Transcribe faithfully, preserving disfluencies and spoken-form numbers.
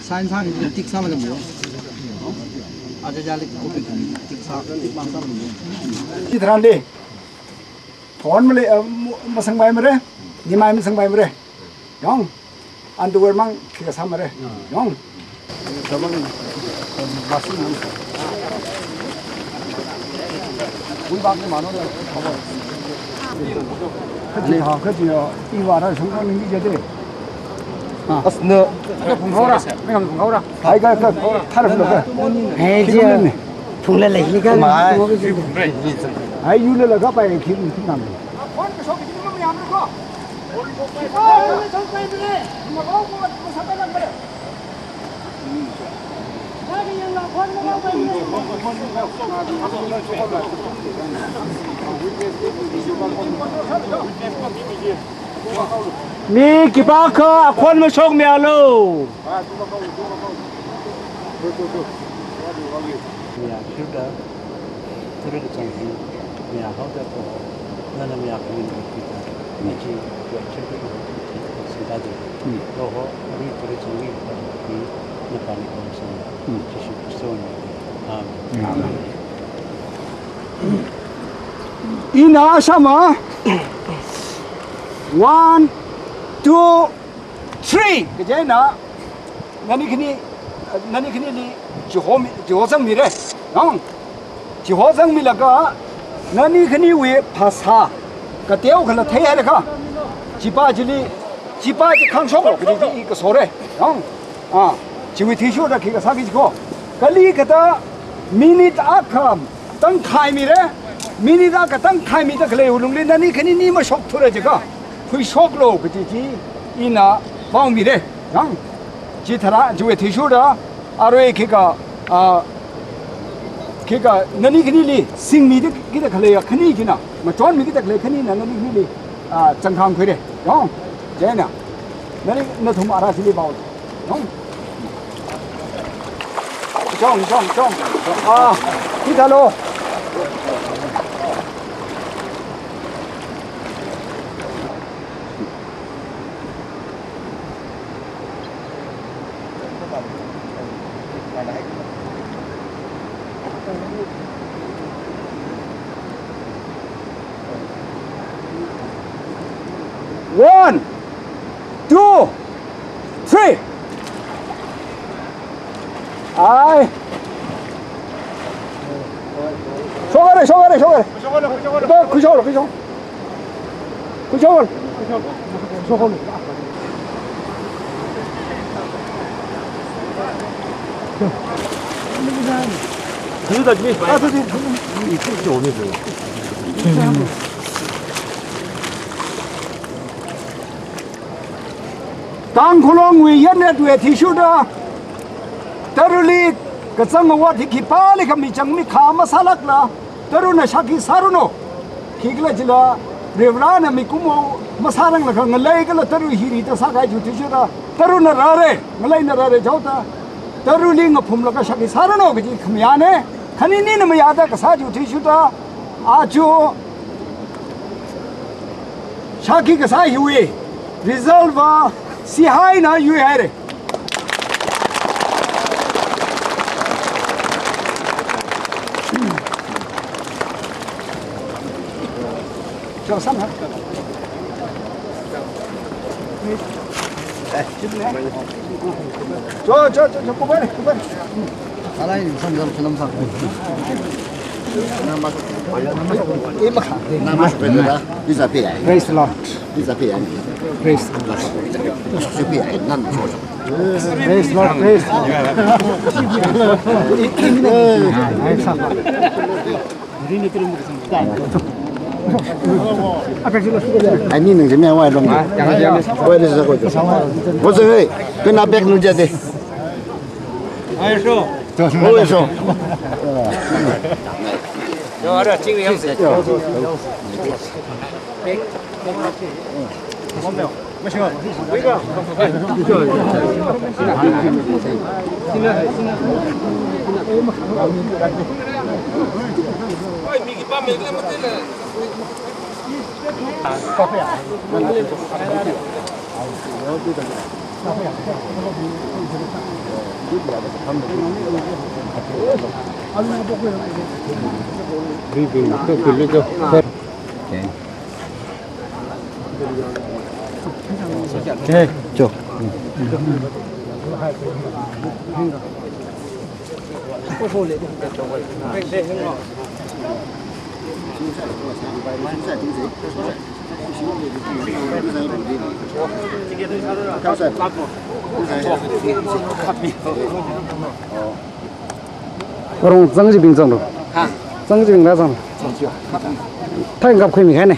Sign sāki tik sāmana bo. Aja jali copy tik sā, tik mang sāmana bo. Chitharanli. Thon male, eh, mu-, masangpaimara. Nimai masangpaimara. Yong. Underwear mang khikha sāmara. Yong. Kaji ha, kaji ha, iwara sangkang ni jade. Asna. Phunghaora, mengam phunghaora. Ai ka, ka, tharap lo ka. Hai ji. Phungla lai ni ka. Mai. Ai yula la ka pai khi, khi nam. Mi khipākha akhon mashokmialu. Miya khuida, tara kachang hi, miya haoda ko, nana miya khuida khuida, nachi, ya chirda, singda de. Roho, ari tara kachang hi, hi, napani ko sing, Jishu Kristo na. Amen. Amen. Ina asama. One, two, three. Kaje na, nani khani, nani khanili chiho mi, chiho zangmira. Nong. Chiho zangmilaga, nani khaniwui phasā kateo kala theihaira kha. Chipa chili, chipa chi khangshoklo, kaji chi i kasora. Nong. Ah, chiwui athishurda khikha sāki jiko. Kali kata minute akha tangkhai mira, minute akha tangkhai mida khalei lungli nani khanini mashokthura jiakha, khuishoklo kaji chi ina paomira. Yang, chithāra, chiwui athishurda, arui khikha, ah, khikha nani khanili singmida kida khalei khani china, machonmida khalei khanina nani khanili, ah, changkhang khuira. Yang, chieina, nani nathum ara chili pao. Chong, chong, chong. Ah, hithālo. One, two, three. Ai. Shokare, shokare, shokare. Khuishoklo, khuishoklo. Khuishoklo. Tangkhul Longwui Yanretwui athishurda, taruli kazang awat hi khipālikha michang mikha masālakla, taruna shākhi sāranu. Khikhala jila, Varivarana mikumo masāranglaga ngalei kala taru hi rida sākahai chiwui athishurda, taruna rāra, ngaleina rāra jihaoda, taruli ngaphumlaga shākhi sāranu kaji khamayāna. Khaninina mayāda kasā chiwui athishurda, aja, Shākhi kasā hiwui result va C haina yuihaira. Cho, sam ha. Cho, cho, cho, cho, kupare, kupare. Alai, sam, sam, sam, sam. Praise the Lord. Praise the Lord. Praise the Lord. Ani nang jami awai lom. Wai le sa ko. What's the hey? Kena back nu jade. Ayo, so. Ayo, so. Yo, ada cing yang. Warung zangchibing zanglu. Ha? Zangchibing la zang. Thai ngap khuimi khaine.